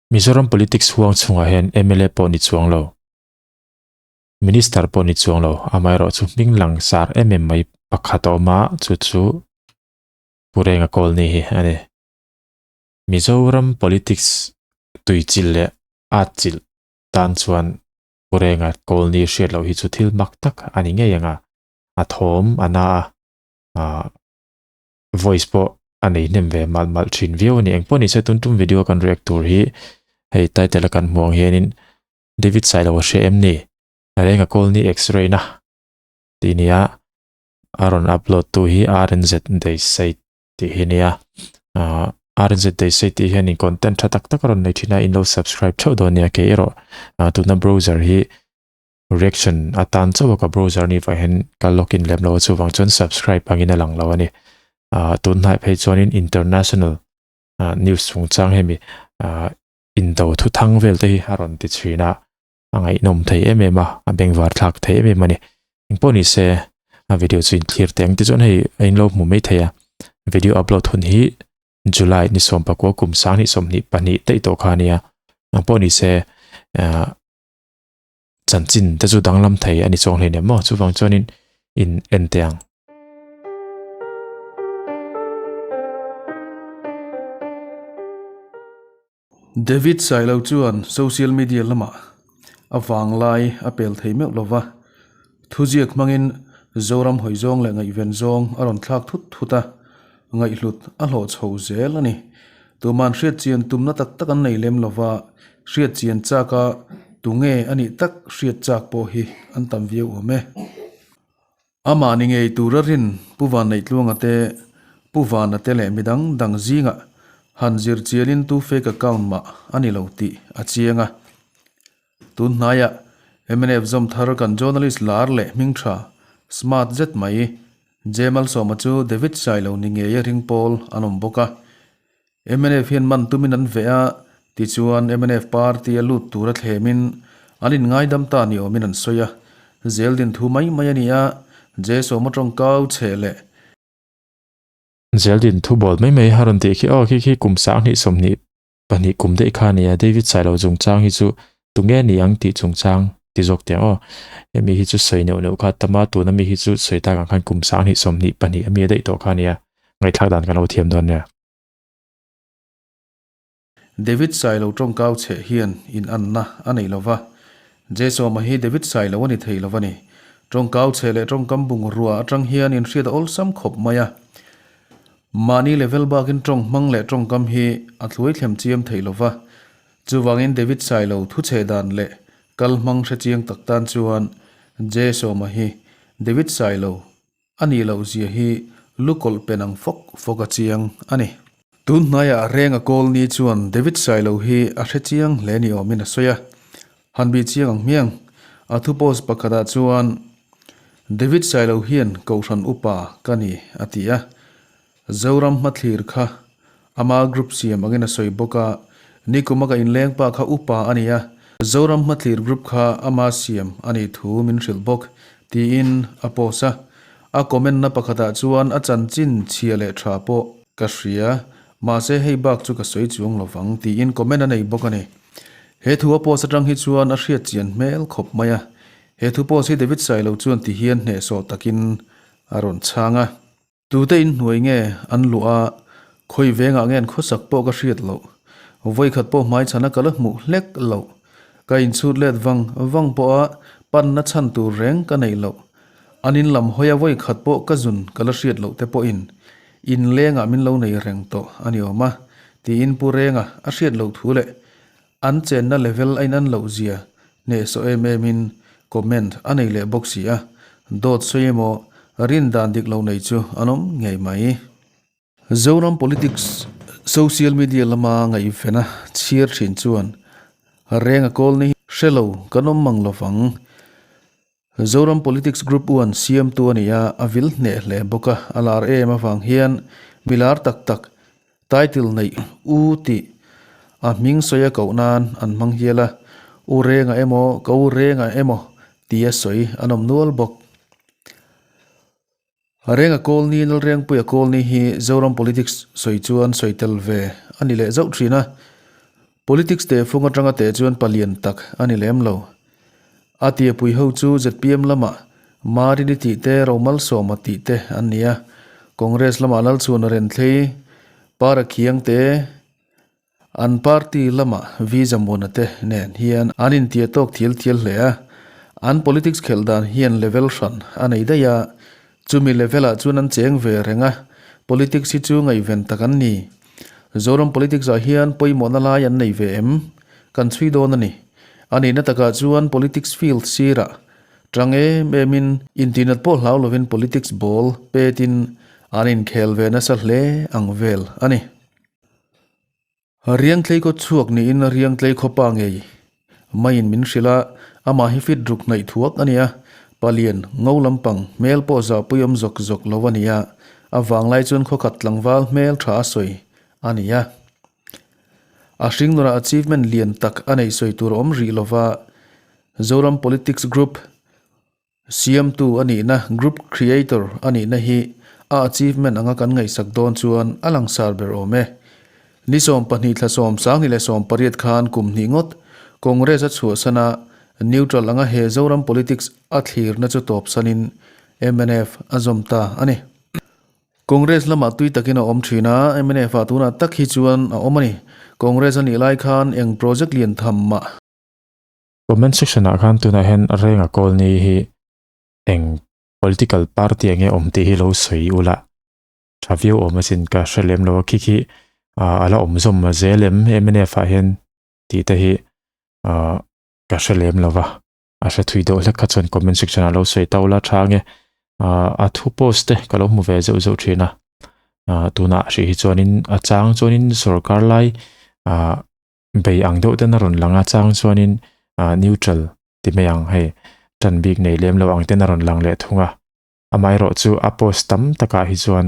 Mizoram politics huang chhungah hian mla pawh ni chuang lo, Minister pawh ni chuang lo, amaherawhchu hming langsar em em mai pakhat a awm a, chu chu Pu Renga Kawlni hi a ni. Mizoram politics tuichilh leh atchilh tan chuan Pu Renga Kawlni hriat loh hi chu thil mak tak a ni ngei ang a, a thawm a na a, voice pawh a nei hnem ve malh malh thin viau a ni. Engpawh nise tun tum video kan react tur hi hei title a kan hmuh ang hianin David Sailo a hria em ni? Renga Kawlni X-ray na tih nia a rawn upload tu hi RNZ Daisai tih hi nia. RNZ Daisai tih hianin content tha tak tak a rawn nei thin a, in lo subscribe theuh dawn nia kei erawh tuna browser hi reaction atan chauh a ka browser ni vang hian ka login lem lo a chuvang chuan subscribe angin a lang lo a ni. Ah tun hnaih phei chuanin international ah news chungchang hemi ah indo thuthang vel te hi a rawn ti thin a, a ngaihnawm thei em em a, a bengvar thlak thei em em a ni. Engpawh ni se a video chu inthlir teh ang tichuan hei a inlo hmu mai thei a, video upload hun hi July ni 19 kum 2022 daih tawh kha a nia. Engpawh ni se ah Chanchin te chu danglam thei a ni chuang hleinem maw? Chuvang chuanin in en teh ang. David Sailo chuan social media lamah a vanglai a pel thei meuh lova, thuziak hmangin Zoram hawi zawng leh ngaihven zawng a rawn thlak thut thut a, ngaihhlut a hlawh chho zel a ni. Tuman hriatchian tumna tak tak an nei lem lova, hriatchian chaka tunge a nih tak hriat chak pawh hi an tam viau awm e. Amah ni ngei tura rin Pu Vanneitluanga te, Pu Vana te leh midang dang zingah han zir chianin tu fake account mah a ni lo tih a chiang a. Tun hnaiah mnf zawm thar kan journalist lar leh hming tha smart zet mai Jemal Sawma chu David Sailo ni ngeia ring pawl an awm bawk a. Mnf hian man tumin an veh a, tichuan mnf party a lut tura thlemin an inngaidam ta ni awmin an sawi a. Zeldin thu mai mai a ni a, J Sawma tawngkau chhe leh. Zeldin thu bawl mai mai a rawn tih khi aw khi khi kum 20 pahnih kum daih kha a ni a, David Sailo chungchang hi chu tunge a ni ang tih chungchang ti zawk teh ang aw. Hemi hi chu sawi neuh neuh kha tam a, tuna mi hi chu sawi tak ang khan kum 20 22 a mi a daih tawh kha a ni a, ngaihthlak dan kan lo thiam dawn nia. David Sailo tawngkau chheh hian in anna a nei lova, Jesawma hi David Sailo a ni thei lova ni. Tawngkau chheh leh tawngkam bungrua atang hian inhriat a awlsam khawp mai a. Mahni level bakin tawng hmang leh tawngkam hi a thluai thlem chiam thei lo va, chuvangin David Sailo thuchhe dan leh kal hmang hre chiang tak tan chuan J Sawma hi David Sailo a nih loh zia hi lu kawlh pen ang fawk fawk a chiang a ni. Tun hnaiah Renga Kawlni chuan David Sailo hi a hre chiang hle ni awmin a sawi a, Han bih chiang ang hmiang. A thu post pakhatah chuan David Sailo hian Kohhran upa ka ni a ti a. Zoram hmathlir kha ama group siam angin a sawi bawk a, nikuma ka inleng pa kha upa a ni a, Zoram hmathlir group kha ama siam a nih thu min hrilh bawk tiin a post a. A comment na pakhatah chuan a chanchin chhia leh tha pawh ka hria, mahse hei bak chu ka sawi chuang lovang tiin comment a nei bawk a ni. He thu a post atang hi chuan a hriat chian hmel khawp mai a, he thu post hi David Sailo chuan ti hian hnehsawh takin a rawn chhang a. Tute inhnuai nge an luh a, khawi vengah nge an khawsak pawh ka hriat loh. Vawikhat pawh hmaichhana ka la hmuh hlek loh. Ka inchhut let vang vang pawh a panna chhan tur reng ka neih loh. An in lam hawi a vawikhat pawh ka zun ka la hriat loh te pawhin inlengah min lo nei reng tawh a ni awm a, tiin Pu Renga a hriat loh thu leh an chenna level a inan loh zia hnehsawh em em in comment a nei leh bawk si a, dawt sawi emaw rin dan dik lo nei chu an awm ngei mai. Zoram politics social media lama ngaihvena chhiar thin chuan Renga Kawlni hi hre lo kan awm mang lovang. Zoram Politics Group uan siamtu a ni a, a vil hneh hle bawk a, a lar em avang hian mi lar tak tak title neih U tih a hming sawi a koh nan an hmang hial a, U Renga emaw ka U Renga emaw tia sawi an awm nual bawk. Renga Kawlni, Lalrengpuia Kawlni hi Zoram Politics sawi chuan sawi tel ve a ni leh zauh thin a. Politics tehfung atanga teh chuan palian tak a ni lem lo. A tiapui ho chu zpm lamah Marini tih te, Romalsawma tih te an ni a. Congress lamah Lalchhuana Renthlei, Para Khiang te, an party lamah V Zamuna te nen hian an intia tawk thial thial hle a. An politics khelh dan hian level hran a nei daih a, chumi level ah chuan an cheng ve reng a, politics hi chu ngaihven tak an ni. Zoram politics ah hian pawimawhna lai an nei ve em? Kan chhui dawn a ni. A nihna takah chuan politics field sirah tang em em in intinat pawh hlau lovin politics ball pet in an inkhel ve nasa hle ang vel a ni. Riangtlei khaw chhuak niin Riangtlei khawpa ngei maiin min hrilh a, amah hi fit ruk hnaih thuak a ni a, palian ngo lampang hmel pawh zahpui awm zawk zawk lo a ni a, a vanglai chuan khawkhat tlangval hmel tha a sawi a ni a. A hringnunah achievement lian tak a neih sawi tur a awm rih lova, Zoram Politics Group Siamtu a nihna, group creator a nihna hi a achievement anga kan ngaihsak dawn chuan a langsar ber awm e. Ni 12 thla 10 leh 18 khan kum hnih ngawt Congress a chhuahsan a, neutral anga he Zoram politics a thlirna chu tawpsanin mnf a zawm ta a ni. Congress lamah tui takin a awm thin a, mnf ah tunah tak hi chuan a awm a ni. Congress a nih lai khan eng project lian tham mah. Comment section ah khan tunah hian Renga Colony hi eng political party enge awm tih hi lo sawi ula tha viau awm asin ka hre lem lo a khi khi a la awm zawm zel em mnf ah hian tih te hi ka hre lem lo va a hre thui deuh hlek kha chuan comment section ah lo sawi ta ula tha ange a thu post te ka lo hmu ve zeuh zeuh thin a tunah hrih hi chuanin a chang chuanin sorkar lai bei ang deuh ten a rawn lang a chang chuanin ah neutral ti mai ang hei tan bik nei lem lo ang ten a rawn lang leh thung a amaherawh chu a post tam takah hi chuan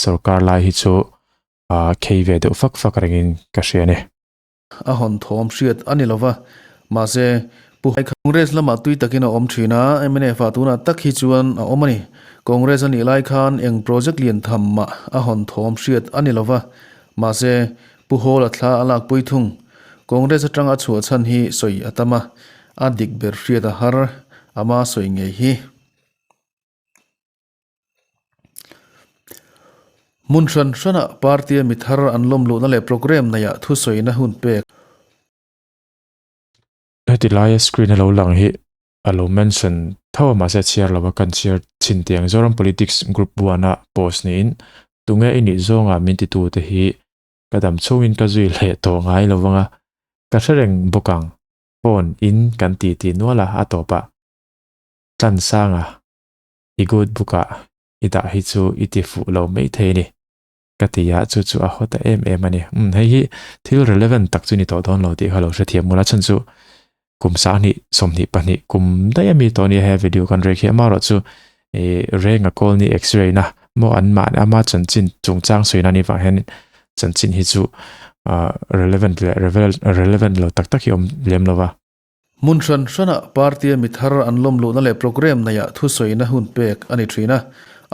sorkar lai hi chu ah khei ve deuh fak fak rengin ka hria a ni. A hawn thawm hriat a ni lova, mahse Pu Congress lamah tui takin a awm thin a, mnf ah tunah tak hi chuan a awm a ni. Congress a nih lai khan eng project lian tham mah a hawn thawm hriat a ni lova, mahse Pu Hawla thla a lakpui thung. Congress atanga a chhuah chhan hi sawi a tam a, a dik ber hriat a har, ama sawi ngei hi. Hmun hran hranah party-a mi thar an lawm luhna leh programme neihah thusawina hun pek. Heti laia screen a lo lang hi a lo mention tho a mahse a chhiar lo a kan chhiar chhin tih ang Zoram Politics Group one a post niin tunge i nih zawnga min titu te hi ka dam chhungin ka zui leh tawh ngai lo vang a ka hre reng bawk ang phone in kan ti tih nual a a tawp ah tlan sang a i good book ah i dah hi chu i ti fuh lo mai thei a ni. Ka ti a, chu chu a haw ta em em a ni. Umm, hei hi thil relevant tak chu ni tawh dawn lo tih kha lo hrethiam mawla chhan chu kum 20, 22 kum daih a mi tawh nia he video kan rek hi amaherawh chu ih Renga Colony X-ray na maw an mah ama chanchin chungchang sawi na ni vang hian chanchin hi chu ah relevant leh relevant lo tak tak hi awm lem lo va. Hmun hran hranah party-a mi thar an lawm luhna leh programme neihah thusawina hun pek a ni thin a.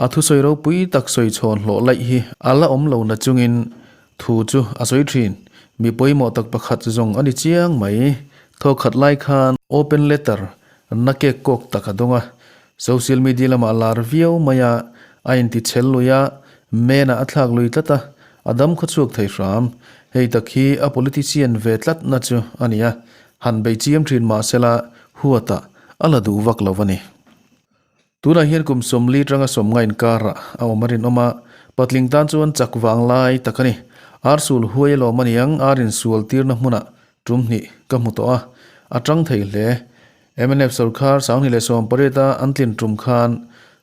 A thusawi ropui tak sawi chhawn hlawh laih hi a la awm lo na chungin thu chu a sawi thin. Mi pawimawh tak pakhat zawng a ni chiang mai. Thawkhat lai khan open letter na kek kawk tak a dawng a. Social media lamah lar viau mai a, a intichhel lui a, menah a thlak lui tlat a, a dam khawchhuak thei hram. Hei tak hi a politician ve tlatna chu a ni a. Han bei chiam thin mah sela huatah a la duh vak lo a ni. Tunah hian kum 40 tanga 50 inkarah a awm a rinawm a, patling tan chuan chak vang lai tak a ni. Ar sul huai alawm a niang, ar insual tirna hmunah tum hnih ka hmu tawh a, a tang thei hle. Mnf sorkar 2018 a an tlin tum khan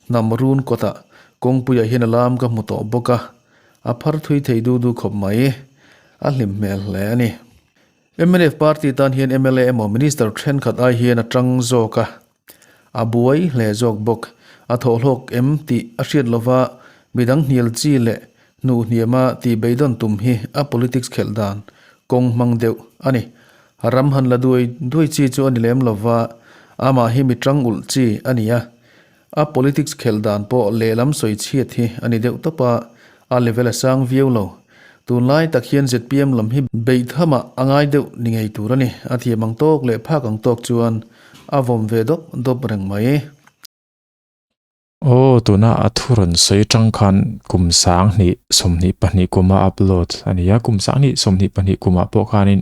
hnam run kawtah kawngpuiah hian a lam ka hmu tawh bawk a, a phar thui thei du du khawp mai. A hlim hmel hle a ni. Mnf party tan hian mla emaw minister thenkhat ai hian a tang zawk a, a buai hle zawk bawk. A thawhhlawk em tih a hriat lova midang hnial chi leh hnuh hniama tih beidawn tum hi a politics khelh dan kawng hmang deuh a ni. Ram han la duai duai chi chu a ni lem lova, amah hi mi tang ulh chi a ni a. A politics khelh dan pawh lehlam sawi chhiat hi a ni deuh tawp a, a level a sang viau lo. Tunlai tak hian zpm lam hi beihthama a ngai deuh ni ngei tur a ni. A thiam ang tawk leh phak ang tawk chuan a vawm ve dawp dawp reng mai. Aw, tuna a thu rawn sawi tang khan kum 20 22 kuma upload a ni a, kum 20 22 kumah pawh khanin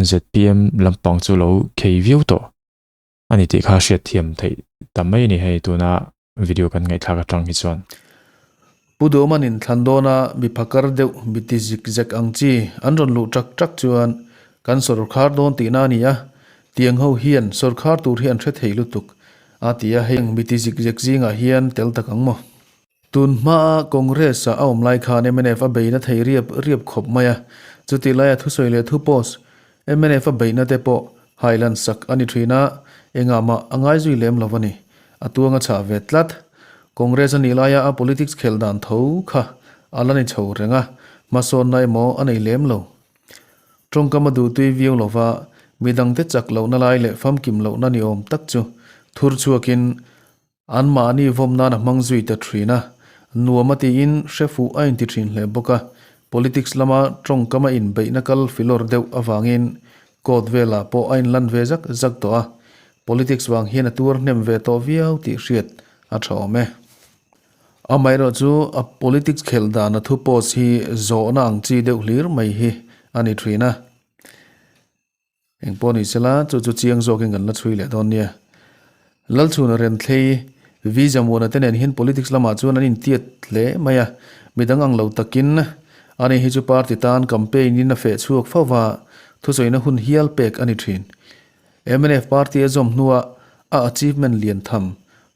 zpm lampang chu lo khei viau tawh a ni tih kha hriat thiam theih ta mai a ni hei tuna video kan ngaihthlak atang hi chuan. Pu Duhman in thlan dawna mi phakar deuh mi ti zik zek ang chi an rawn luh ṭak ṭak chuan kan sawrkhar dawn tihna a ni a, tiang ho hian sawrkhar tur hi an hre thei lutuk a ti a, heng mi ti zik zek zingah hian tel tak ang maw? Tun hmaa Congress-a a awm lai khan mnf a beihna thei riap riap khawp mai a, chutih laia thusawi leh thu post mnf a beihna te pawh hailan sak a ni thin a, engah mah a ngai zui lem lo a ni. A tuang a chhah ve tlat. Congress a nih laia a politics khelh dan tho kha a la ni chho reng a, hmasawnna emaw a nei lem lo. Tawngkam a duhtui viau lo va, midangte chak lohna lai leh famkim lohna ni awm tak chu thur chhuakin Anmahni vawm nan a hmang zui ta thin a, nuam a tiin hre fuh a inti thin hle bawk a. Politics lama tawngkam a inbeihna kal filawr deuh avangin court velah pawh a inlan ve zak zak tawh a, politics vang hian a tuar hnem ve tawh viau tih hriat a tha awm e. Amaherawh chu a politics khelh dan a thu post hi zawhna ang chi deuh hlir mai hi a ni thin a. Eng pawh ni sela, chu chu chiang zawkin kan la chhui leh dawn nia. Lalchhuna Renthlei, V Zamuana te nen hian politics lamah chuan an intiat hle mai a, midang ang lo takin ani hi chu party tan campaign in a feh chhuak fo va, thusawiina hun hial pek a ni thin. Mnf party a zawm hnua a achievement lian tham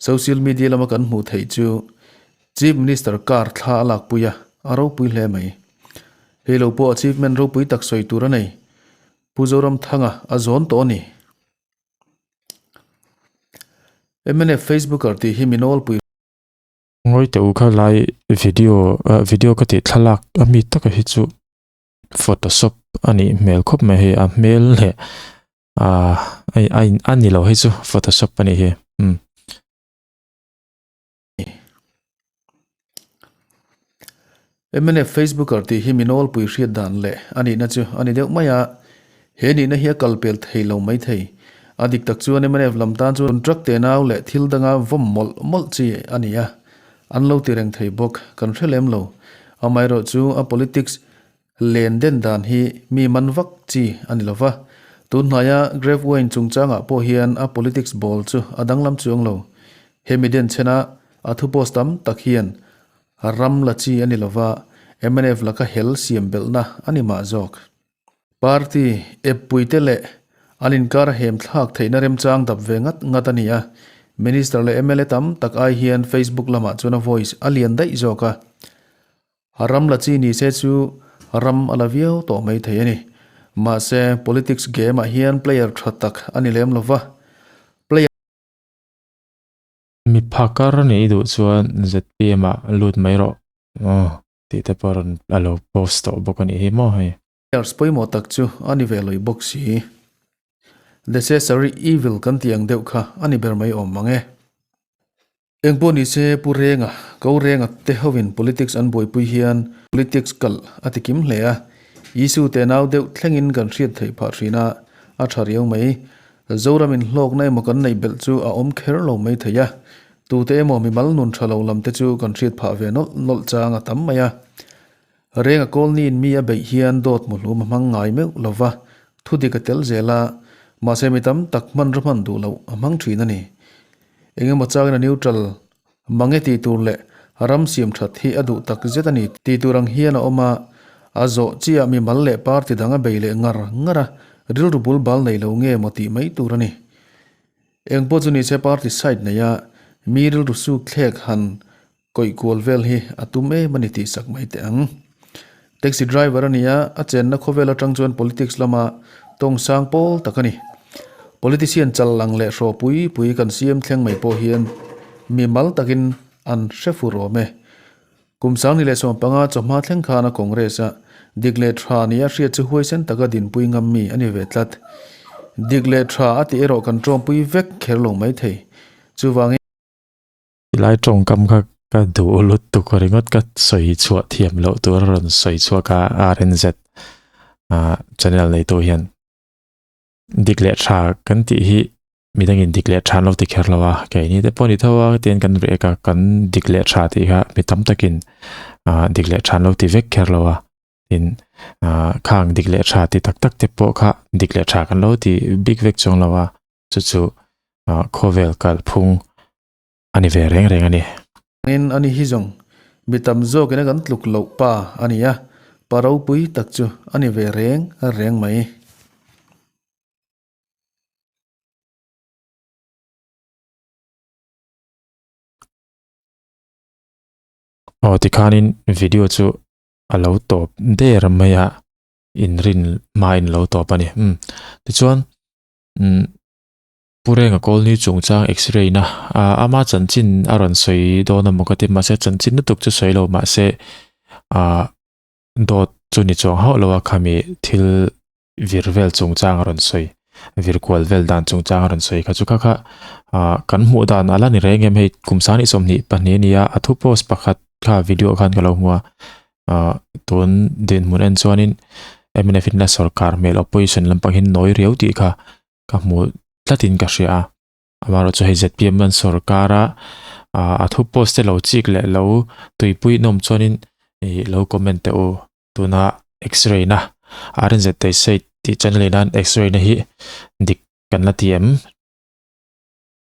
social media lama kan hmuh theih chu Chief Minister car thla a lakpui a, a ropui hle mai. Hei lo pawh achievement ropui tak sawi tur a nei. Pu Zoramthanga a zawn tawh a ni. Mnf Facebooker tih hi mi nawlpui. Ngawi teh u kha lai video video ka tih thlalak a mi taka hi chu photoshop a nih hmel khawp mai hei a hmel leh ah a ni lo hei chu photoshop a nih hi umm. Mnf Facebooker tih hi mi nawlpui hriat dan leh a nihna chu a ni deuh mai a, he nihna hi a kal pel thei lo mai thei. A dik tak chuan mnf lam tan chuan contract tenau leh thil danga vawm mawlh mawlh chi a ni a, an lo ti reng thei bawk, kan hre lem lo. Amaherawhchu a politics Len den dan hi mi man vak chi a ni lo va, tun hnaia Grave Wayne chungchangah pawh hian a politics ball chu a danglam chuang lo. Hemi den chhena a thu post tam tak hian ram la chi a ni lo va, mnf laka hel siam belhna a ni mah zawk. Party eppuite leh an inkar a hem thlak theihna remchang dap ve ngat ngat a ni a, Minister leh mla tam tak ai hian Facebook lamah chuan a voice a lian daih zawk a. A ram la chi ni se chu ram a la viau tawh mai thei a ni. Mahse, politics game ah hian player tha tak a ni lem lo va. Player. Mi phakar nih i duh chuan zpm ah lut mai rawh aw tih te pawh rawn a lo post tawh bawk a nih hi maw hei. Players pawimawh tak chu a ni ve lawih bawk si. Necessary evil kan tih ang deuh kha a ni ber mai awm mang e. Engpawh ni se Pu Renga, Ko Renga te hovin politics an buaipui hian politics kalh a ti kim hle a, Isu te nau deuh thlengin kan hriat theih phah thin a, a tha riau mai. Zoramin hlawkna emaw kan neih belh chu a awm kher lo mai thei a, tute emaw mimal nun tha lo lam te chu kan hriat phah ve nawlh nawlh chang a tam mai a. Renga Kawlniin mi a beih hian dawt muhlum a hmang ngai meuh lo va, thudik a tel zel a, mahse mi tam tak hmanraw hman duh loh a hmang thin a ni. Engemaw changin a neutral mange tih tur leh ram siam that hi a duh tak zet a ni tih tur ang hian a awm a, a zawh chiah mimal leh party dang a bei leh ngar ngar a, rilru bul bal nei lo nge maw tih mai tur a ni. Engpawh chu nise party side nei a, mi rilru suk thlek han Kawih kual vel hi a tum em a ni tih sak mai teh ang. Taxi driver a ni a, a chenna khawvel atang chuan politics lama tawng sang pawl tak a ni. Politician chal lang leh hraw pui pui kan siam thleng mai pawh hian mi mal takin an hre fur awm e. Kum 2015 chawhma thleng khan a Congress a dik leh tha nia hriat chu huaisen taka dinpui ngam mi a ni ve tlat. Dik leh tha a tih erawh kan tawngpui vek kher lo mai thei. Chuvangin. Tilai tawngkam kha. Ka duh lutuk ringawt ka sawi chhuah thiam loh tur a rawn sawi chhuak a RNZ channel neitu hian dik leh tha kan tih hi midangin dik leh tha an lo ti kher lo a keini te pawh ni tho a tian kan rek a kan dik leh tha tih kha mi tam takin dik leh tha an lo ti vek kher lo a tin khang dik leh tha ti tak tak te pawh kha dik leh tha kan lo ti bik vek chuang lo a chu chu khawvel kalphung a ni ve reng reng a ni. In a ni hi zawng mi tam zawkin a kan tluk loh pa a ni a, pa ropui tak chu a ni ve reng reng mai. Aw tikhanin video chu a lo tawp der mai a, inrin hmain lo tawp a ni. Umm tichuan umm Pu Renga Kawlni chungchang X-ray na ama chanchin a rawn sawi dawn a maw ka ti mahse chanchin lutuk chu sawi lo mahse ah dawt chu ni chuang hauh lo a khami thil vir vel chungchang a rawn sawi vir kual vel dan chungchang a rawn sawi kha chu kha kha ah kan hmuh dan a la ni reng em hei kum sangni 22 a nia a thu post pakhat kha video khan ka lo hmu a ah tun dinhmun en chuanin mnf in la sorkar hmel opposition lampang hi nawi riau tih kha ka hmu tlatin ka hria a amaherawh chu hei zpm an sorkar a a thu post te lo chik leh lo tuipui nawm chuanin ih lo comment teh u tuna x-ray na rnz tei sei tih channel in an x-ray na hi dik kan la ti em.